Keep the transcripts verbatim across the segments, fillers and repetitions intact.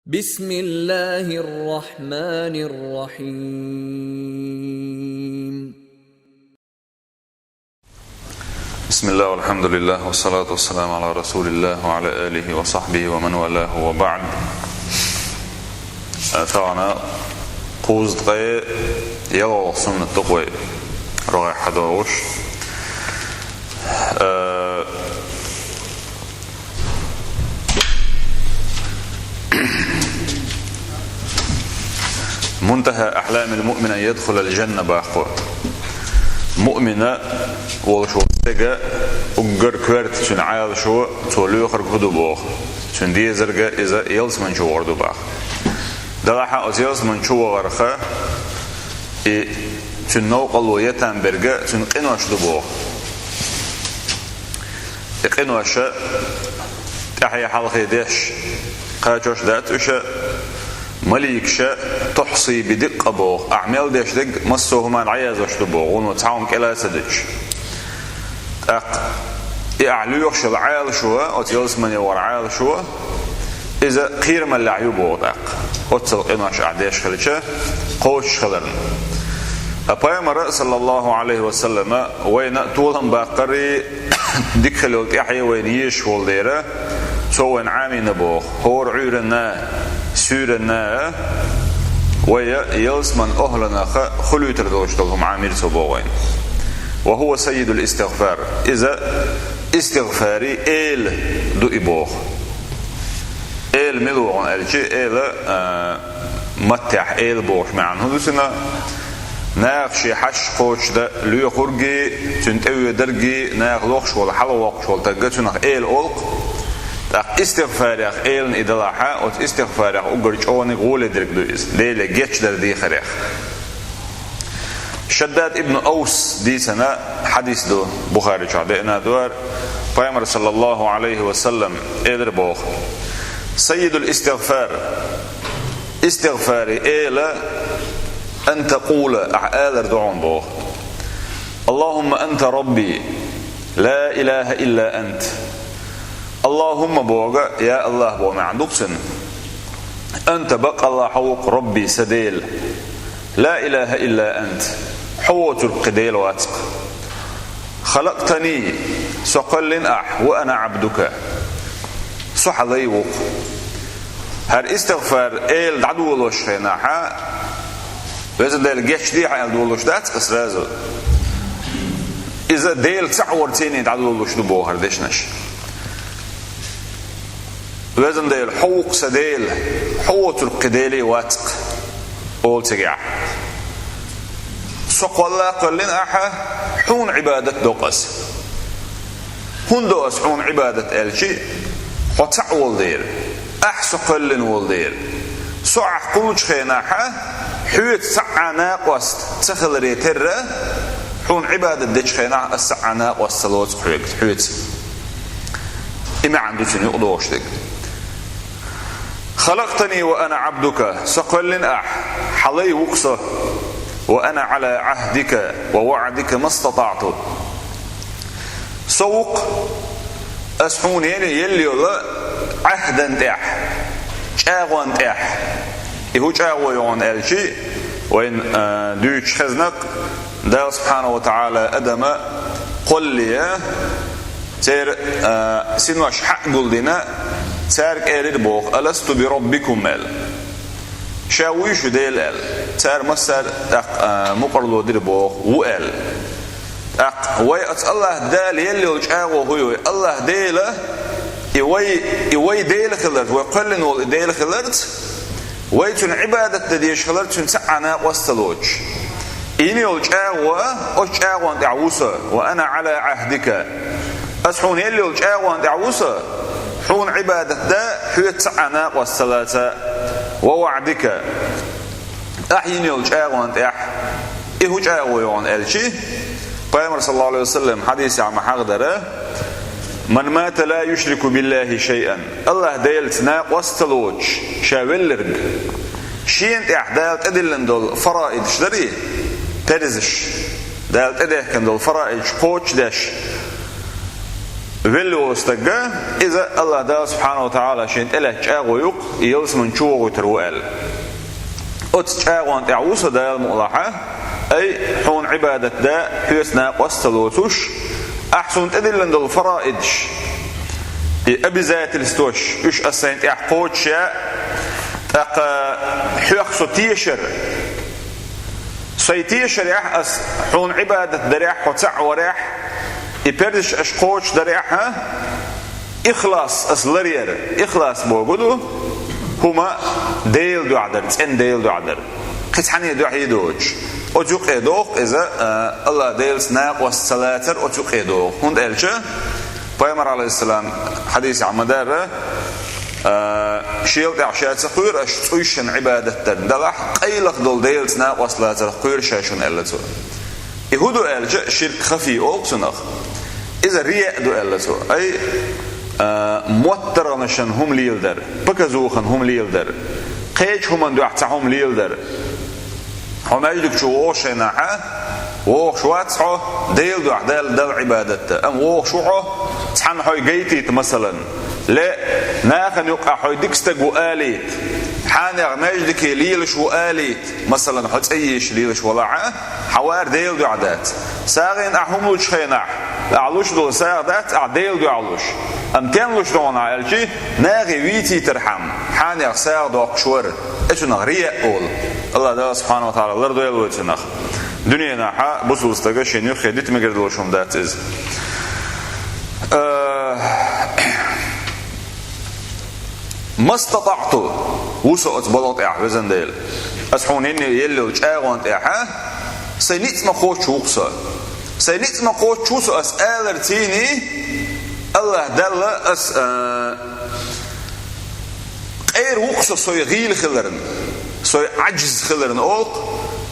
بسم الله الرحمن الرحيم. بسم الله والحمد لله والصلاة والسلام على رسول الله وعلى آله وصحبه ومن والاه وبعد. Э, тахан кхузткъе ялхлагӀа суннат ду-кх вай рогӀехь хьадогӀуш. Э, منتهى أحلام المؤمن أن يدخل الجنة боху. Муъмина волуш волу стеган уггар коьрта цуьнан Ӏалашо, цо лоьхург хӀун ду боху. Цуьнан дезарг иза ялсамани чу вахар ду боху. Делахь а оцу ялсамани чу вахарх и цуьнан новкъарло ян там берг цуьнан къинош ду боху. И къинош тӀаьхье-хьалхе деш кхачош дац уьш, маликаша тохьсий би дикъа боху, ахь мел деш дерг массо а хӀуманна дӀаяздеш ду боху, вуно цхьа хӀума кӀела а ца дуьтуш. ТӀаккха и ахь лоьхуш йолу Ӏалашо, оцу ялсамане вахар Ӏалашо, иза кхерамаллехь ю боху тӀаккха, оццул къинош ахь деш хилча, кхочуш хиларна. Ткъа Пайхамара, саллаллаху Ӏалайхи ва саллама, вайна толам баккхарий, дика хила йолу тӀаьхье вайна езаш волу дера, цо вайна Ӏамийна боху, хӀора Ӏуьйранна, суьйранна вай ялсаман охӀланах хуьлуьйтур долуш долу хӀума Ӏамийра цо боху вайна. وهو سيد الاستغفار. Иза истигъфарий эла ду и боху. Эла мила ву хьуна аьлча, эла, а, маттехь эла бохуш маьӀна хӀун ду цуьнан? Наха шен хьашт кхочушдан лоьхургий, цуьнан тӀевоьдургий, наха лохуш волу, хьалавоккхуш волу стаг, цунах эла олу-кх. ТӀаккха истигъфарех элана и далахь, оцу истигъфарех уггар чӀогӀаниг гӀоле дерг ду иза, Деле гечдар дехарех. Шаддад ибн Аус дийцина хьадис ду, Бухари чохь деана ду хӀара, Пайхамара, саллаллаху Ӏалайхи ва саллам, элира боху: سيد الاستغفار, истигъфарий эла, أن تقول, ахь алар ду хьуна боху: اللهم أنت ربي، لا إله إلا أنت. اللهم боху, я АллахӀ боху маьӀна ду-кх цуьнан. أنت, баккъалла хьо ву-кх, ربي, сан Дела. لا إله إلا أنت, хьо воцург кхин Дела вац-кх. خلقتني, со кхоьллина ахь, وأنا عبدك, со хьан лай ву-кх. ХӀара истигъфар эла дӀадолош хенахь, Везан Дела, гечде хьан аьлла долуш дац-кх сразу. Иза Дела цхьаъ варца дӀадолуш ду боху хӀара дешнаш. Везан Дела, хьо ву-кх сан Дела, хьо воцург кхин Деле вац-кх, олу цигахь. Со кхолла а кхоьллина ахьа, хьуна Ӏибадат до-кх ас. ХӀунда до ас хьуна Ӏибадат аьлчи, хьо цхьаъ волу дера, ахь со кхоьллина волу дера. Со ахь кхуллучу хенахьа, хьоьца цхьаъ а накъост ца хиларе терра, хьуна Ӏибадат дечу хенахь ас цхьаъ а накъост ца лоцу хьоьга, хьоьца. И маьӀна ду цуьнан юкъадогӀуш дерг. خلقتني وأنا عبدك, со кхоьллина ахь, хьан лай ву-кх со. وأنا على عهدك ووعدك ما استطعت. Со ву-кх, ас хьуна елла, елла йолу Ӏаьхдан тӀехь, чӀагӀон тӀехь. И хӀун чӀагӀо ю хьуна аьлчи, вайна, а, дуьйцуш хезна-кх, Дала субхьанаху ва тагӀала адама кхоллале, церан, а, синош хьаъ гулдина, цаьрга элира боху: ألست بربكم, аьлла. Ша вуй шу Дела аьлла. Цара массара а тӀаккха, а, мукъарло дира боху, ву аьлла. ТӀаккха вай оцу АллахӀ Дала елла йолу чӀагӀо хӀун ю вай? АллахӀ Дела, и вай, и вай Дела хиларца, вай кхоьллина волу и Дела хиларца, вай цуьнан Ӏибадат дан дезаш хиларца, цуьнан цхьаъ а накъост ца лоцуш. Йина йолу чӀагӀо, оцу чӀагӀонна тӀехь ву со, وأنا على عهدك. Ас хьуна елла йолу чӀагӀонна тӀехь ву со, хьуна Ӏибадат дан, хьоьца цхьаъ а накъост ца лаца, ووعدك. Ахь йина йолу чӀагӀонна тӀехь, и хӀун чӀагӀо ю хьуна аьлчи, Пайхамара, саллаллаху Ӏалайхи ва саллам, хьадисехь ма-хьахадара: من مات لا يشرك بالله شيئا. АллахӀ Делаца накъост ца лоцуш ша велларг, шена тӀехь Дала тӀедиллина долу фараидаш дарий, перзаш, Дала тӀедехкина долу фараидаш кхочушдеш, Велла волу стаг, иза Аллах Дала субхьанаху ва тагӀала шен тӀелаьцна чӀагӀо ю-кх, и ялсамани чу вохуьйтур ву аьлла. Оцу чӀагӀонна тӀехь ву со Дала мукъалахь, ай, хьуна Ӏибадат дан хьоьца накъост ца лоцуш, ахь суна тӀедиллина долу фараидаш, и обязательстваш, уьш ас сайна тӀехь кхочушъян, тӀаккха хьоьх со тешар. Сайн тешарехь ас хьуна Ӏибадат дарехь, хьо цхьаъ варехь, и пардаш аш кхочушдарехь, а, ихлас ас ларъяр. Ихлас бохург ду хӀума Делан дуьхьа дар, цӀена Делан дуьхьа дар. Кхин цхьанна дуьхьа доцуш. Оцу юкъе доху иза, а, Аллах Делаца накъост ца лацар оцу юкъе доху. ХӀунда аьлча Пайхамар, Ӏалайхиссалам, хьадисехь ма-дарра, а, шел тӀехь ша ца кхоьру аш цӀушшан Ӏибадат дарна, делахь къайлаха долу Делаца накъост лацарх кхоьру ша шуна аьлла цо. И хӀун ду аьлча, ширк хафи олу цунах. Иза риаъ ду аьлла цо. Ай, а, моттаргӀанашна хӀума леладар, показухана хӀума леладар, кхечу хӀуманна дуьхьа цхьа хӀума леладар. Хьо маьждиг чу вогӀуш хенахь, а, вогӀуш вац хьо Делан дуьхьа Далла, Далла Ӏибадат дан. Амма вогӀуш ву хьо, цхьанна хьо гайтийта, масалан, ле, нахана юкъахь хьо дика стаг ву алийта, хьенех маьждиге лелаш ву алийта, масалан, хьо цӀе езаш лелаш валахь, а, хьан вар Делан дуьхьа дац. СагӀина ахь хӀума лучу хенахь, ахь луш долу сагӀа дац ахь Делан дуьхьа луш. Амма стенна луш ду хьуна аьлча, нахе вийцийтархьама, хьенех сагӀа доккхуш вара. Оцунах риаъ олу. Аллах Дала субхьанаху ва тагӀала лардойла вай цунах. Дуьненахь а бусалба стага шен юххе дита мегар долуш хӀума дац иза. Э, «МастатаӀту», ву со оцу балха тӀехь, везан Дела. Ас хьуна йинна елла йолу чӀагӀонна тӀехь, а? Сайн ницкъ ма-кхоччу ву-кх со. Сайн ницкъ ма-кхоччу ву со ас алар цийний, Аллах Далла ас, а, къера ву-кх со сой гӀийла хиларна, сой Ӏаджиз хиларна олу-кх,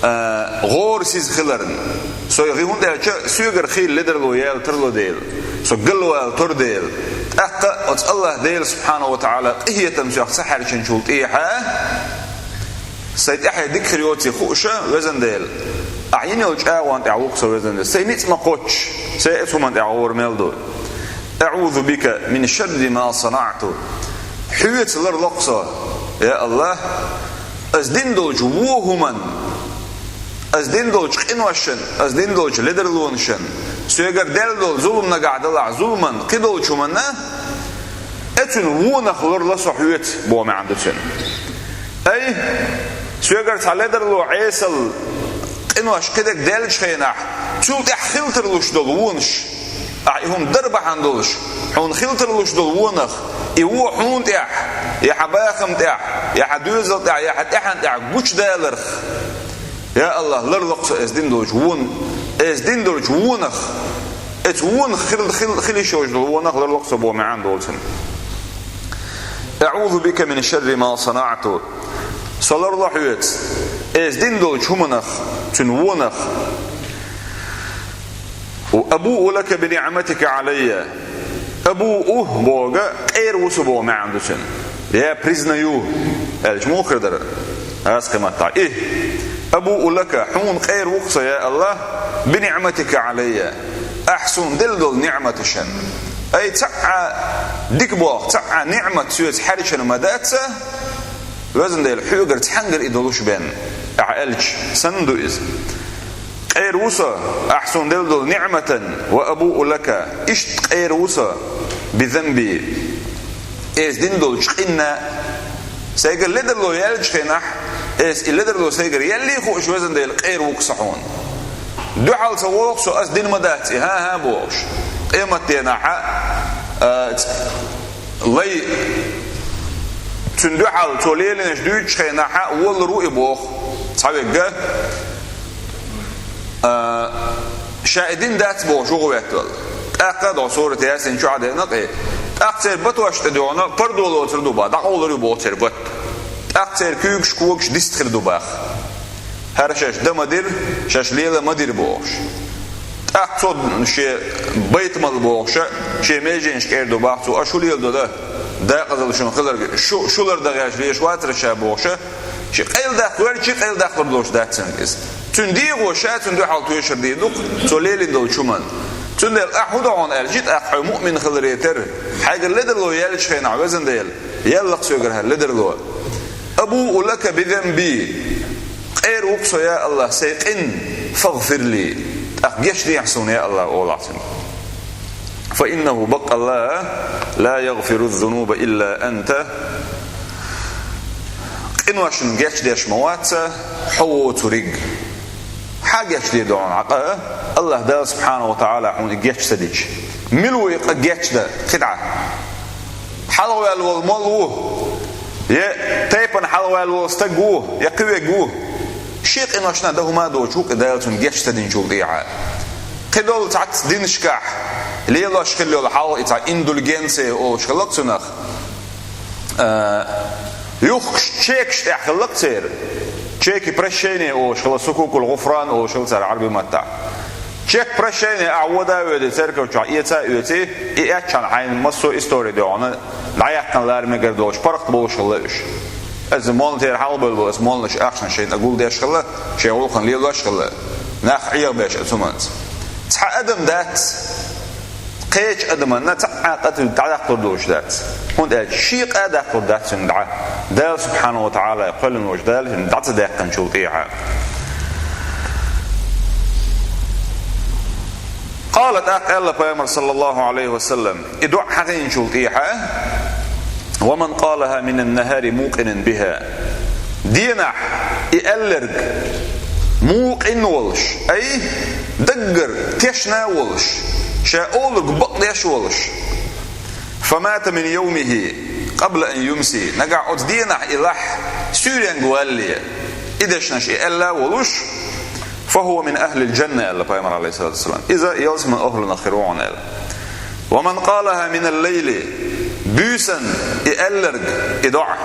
а, гӀорасиз хиларна. Сой гӀи хӀунда аьлча, соьгара хийла ледарло яла тарло дела, со галвала тор дела. ТӀаккха оцу Аллах Дела субхьанаху ва тагӀала къинхетам соьх ца хьаьрчинчул тӀехьа, сайн тӀаьхье дика хир йоций хууша, везан Дела. Ахь йина йолу чӀагӀонна тӀехь ву-кх со, везан Дела. Сайн ницкъ ма-кхоччу, сайн оцу хӀуманна тӀехь гӀора мел ду. «АӀузу бика мин шарри ма санаӀту». Хьоьца ларло-кх со, я Аллах, ас дина долчу вон хӀуманна, ас дина долчу къиношна, ас дина долчу ледарлонашна, соьгара даьлла долу зулам, нагахь далахь зуламан, кхидолчу хӀуманна, оцуьнан вонах ларло со хьоьца, боху маьӀна ду цуьнан. Ай, соьгара цхьа ледарло, Ӏесалла, къинош кхидерг даьллачу хенахь, цул тӀаьхьа хила тарлуш долу вонаш, ахь и хӀума дар бахьана долуш, хьуна хила тарлуш долу вонах, и вон хьуна тӀехь, я хьан бахам тӀехь, я хьан доьзал тӀехь, я хьан тӀаьхьен тӀехь гучудаларх, я Аллах, ларло-кх со ас дина долчу вон, ас дина долчу вонах, оцу вонах хила, хила, хила йиш йолчу долу вонах ларло-кх со, боху маьӀна долу цуьнан. «АӀузу бика мин шарри ма санаӀту». Со ларло хьоьца ас дина долчу хӀуманах, цуьнан вонах. «Ва абуу лака би ниӀматика Ӏалаййа». «Абуу» бохург къера ву со боху маьӀна ду цуьнан. «Я признаю» аьлча муха хир дара? Аса кхин маттахь. «И, абуу лака», хьуна къера ву-кх со, я Аллах, «би ниӀматика Ӏалаййа», ахь суна делла долу ниӀматашна. Ай, цхьа а дика боху, цхьа а ниӀмат соьца хьаьрчина ма дац, везан Дела, хьоьгара цхьаьнгара и долуш бен, ахь аьлча санна ду иза. Къера ву со, ахь суна делла долу ниӀматан, «ва абуу лака», иштта къера ву со, «би занби», ас дина долчу къинна. Сайгара ледарло яьллачу хенахь, ас и ледарло сайгара яьллий хууш, везан Дела, къера ву-кх со хьуна. Дуьхьал ца вогӀу со, ас дина ма дац и, хӀан-хӀа бохуш. Къематденахь а, а, ц-, лай, цуьнан дуьхьал цо лелийнарш дуьйцучу хенахь а воллур ву и боху. Цхьаверг, а, ша и дина дац бохуш ву гӀо веттал. ТӀаккха а догӀу сурат Ясин чохь а деана кхин. ТӀаккха церан батош тӀе дуьгӀна пардо лоцур ду бах, дӀакъовлур ю боху церан бат. ТӀаккха церан куьйгаш, когаш дистхир ду бах. ХӀара шаьш дан ма дира, шаьш лела ма дира бохуш. ТӀаккха цо шен байтамал бохуша, шен меженаш кӀера ду бах цо, аша хӀун леладо дан, декъазалла шуна хиларг, шу, шу лардан гӀерташ лелаш вацара ша бохуша, ши къайладаккха верчи, къайладаккхалур долуш дац цуьнга иза. Цуьнан дегӀо ша цунна дуьхьал тоьшар дийр ду-кх, цо лелийна долчу хӀуманна. Цундела ахь хӀун до хьуна аьлча, тӀаккха хьо муъмин хиларе терра, хьайгара ледарло яьллачу хенахь, везан Дела, яьлла-кх соьгара хьан ледарло. أبوء لك بذنبي, къера ву-кх со, я АллахӀ, сайн къин, فاغفر لي, тӀаккха гечдехьа суна, я АллахӀ, олахь цунна. فإنه, баккъалла, لا يغفر الذنوب إلا أنت, къиношна гечдеш ма вац хьо воцург. Хьан гечдийр ду хьуна хьакъ, АллахӀ Дала субхьанаху ва таӀала хьуна и геч ца дича? Мила ву и къа гечдан кхидӀа? Хьалхаваьлла волу молла ву, я тайпана хьалхаваьлла волу стаг ву, я кхин верг ву? Шен къиношна дан хӀума а доцуш ву-кх и Дала цунна геч ца динчул тӀехьа. Кхидолу цхьацца динашкахь лелош хилла йолу хьал, и цхьа индульгенция олуш хилла-кх цунах. А, юхкуш чекаш тӀехь хилла-кх церан. Чеки прощения олуш хилла, сукукул гӀуфран олуш хилла цара Ӏарбийн маттахь. Чек прощения ахь вода а воьдий, церков чохь эца а оьций, и эцчхьана хьайна массо а истори де хьуна, дӀаяьккхина лара мегар долуш, паргӀат болуш хилла уьш. Аса молла тӀера хьалабевлла болу, аса молланаш ахчанаш шайна гулдеш хилла, шайн гӀуллакхана лелош хилла. Нах Ӏехабеш аса хӀуманца. Цхьа адам дац, кхечу адаманна цхьа а къа дӀадаккхалур долуш дац. ХӀунда аьлча шен къа а даккхалур дац цуьнан дӀа, Дала субхьанаху ва таӀала кхоьллина волчу Дала дӀа ца даьккхинчул тӀехьа. Къала, тӀаккха аьлла Пайхамар, саллаллаху Ӏалайхи ва саллам, и доӀа хьахийначул тӀехьа: ومن قالها من النهار موقنا بها. Денахь и аьлларг мукъин волуш, ай, даггара тешна а волуш, ша олург бакъдеш а волуш, فمات من يومه قبل أن يمسي, нагахь оцу денахь и лахь суьйренга валале, и дешнаш и аьлла а волуш, فهو من أهل الجنة, аьлла Пайхамар, Ӏалайхиссалату вассалам. Иза ялсаман охӀланах хир ву хьуна аьлла. ومن قالها من الليل, буьйсанна и аьлларг, и доӀа.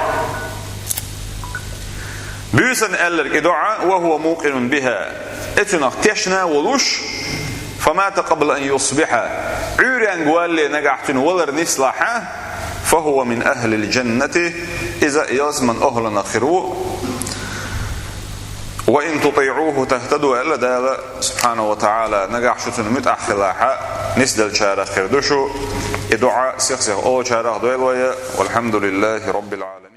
Буьйсанна аьлларг и доӀа, وهو موقن بها, и цунах тешна а волуш, فمات قبل أن يصبح, Ӏуьйренга валале нагахь цуьнан валар нислахь, فهو من أهل الجنة, иза ялсаман охӀланах хир ву. وإن تطيعوه تهتدوا, аьлла Дала субхьанаху ва таӀала, нагахь шу цунна муьтӀахь хилахь, нисделлачарах хир ду шу, и доӀа сих-сиха олучарах дойла вай, والحمد لله رب العالمين.